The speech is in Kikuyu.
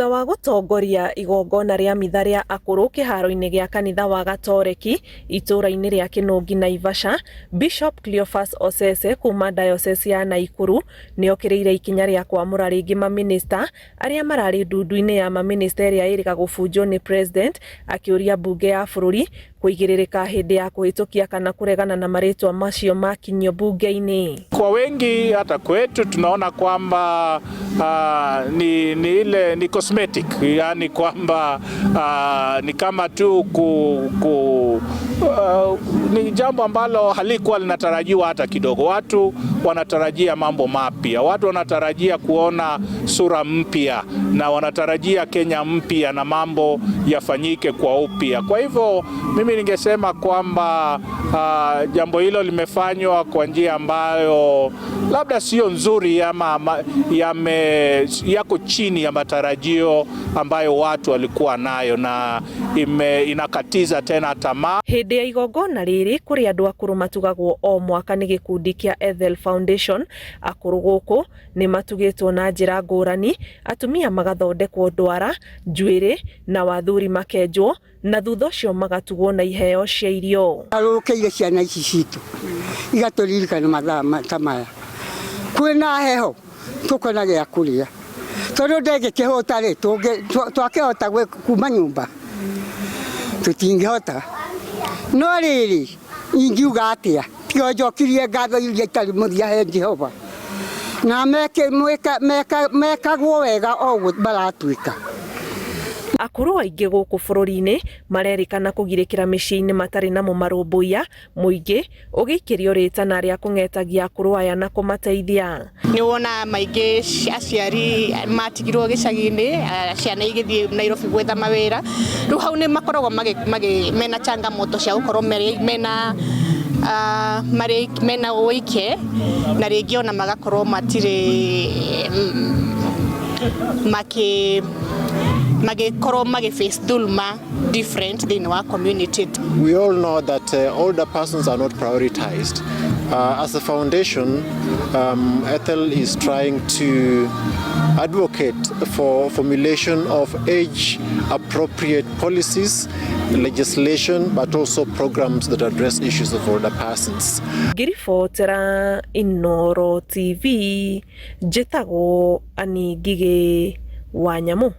Thutha wa gũtongoria igongona rĩa mitha rĩa akũrũ kĩharo-inĩ gĩa kanitha wa Gatoreki itũũra-inĩ rĩa Kĩnũngi Naivasha, Bishop Cleophas Osese kuma Diocese ya Naikuru nĩokĩrĩire ikinya rĩa kwamũra rĩngĩ mamĩnĩsta arĩa mararĩ ndundu-inĩ ya mamĩnĩsta ĩrĩa ĩrĩga gũbunjwo nĩ President akĩũria mbunge ya bũrũri kũigĩrĩrĩka hĩndĩ ya kũhĩtũkia kana kũregana na marĩtwa macio makinyio mbunge-inĩ. Kwa wengi hata kwetu tunaona kwamba ni ile ni cosmetic, yani kwamba ni kama tu ni jambo ambalo halikuwa linatarajiwa hata kidogo. Watu wanatarajia mambo mapya, watu wanatarajia kuona sura mpya na wanatarajia Kenya mpya na mambo yafanyike kwa upya. Kwa hivyo mimi ningesema kwamba jambo hilo limefanywa kwa njia ambayo labda sio nzuri ama yako chini ya matarajio ambayo watu walikuwa nayo na inakatiza tena tamaa. Hĩndĩ ya igongona rĩrĩ kũrĩ andũ akũrũ matugagwo o mwaka nĩ gĩkundi kĩa Ethel Foundation. Akũrũ gũkũ nĩ matugĩtwo na njĩra ngũrani, atumia magathondekwo ndwara, njuĩrĩ na wathuri makenjwo na thutha ũcio magatugwo na iheo cia irio. Arũrũkĩire ciana ici citũ igatũririkana mathaa ta maya kwĩna heho tũkona gĩa kũrĩa tondũ ndĩngĩkĩhũta rĩ twakĩhota kuma nyũmba tũtingĩhota no rĩrĩ ingiuga atĩa tiga njokirie ngatho iria itarĩ mũthia he Jehova na mekagwo wega o ũguo maratuĩka. Akũrũ aingĩ gũkũ bũrũri-inĩ marerĩkana kũgirĩkĩra mĩciĩ-inĩ matarĩ na mũmarũmbũiya, mũingĩ ũgĩikĩrio rĩtana rĩa kũng'etagia akũrũ aya na kũmateithia. Nĩ wona maingĩ aciari matigirwo gĩcagi-inĩ, ciana igĩthiĩ Nairobi gwetha mawĩra, rĩu hau nĩ makoragwo mena changamoto cia gũkorwo mena marĩ mena ũike na rĩngĩ ona magakorwo matirĩ magĩkorwo magĩ face dhulma different thĩinĩ wa community. We all know that older persons are not prioritized. As a foundation, Ethel is trying to advocate for formulation of age-appropriate policies, legislation, but also programs that address issues of older persons. Ngĩribotera Inooro TV, njĩtagwo Annie Ngigĩ wa Nyamũ.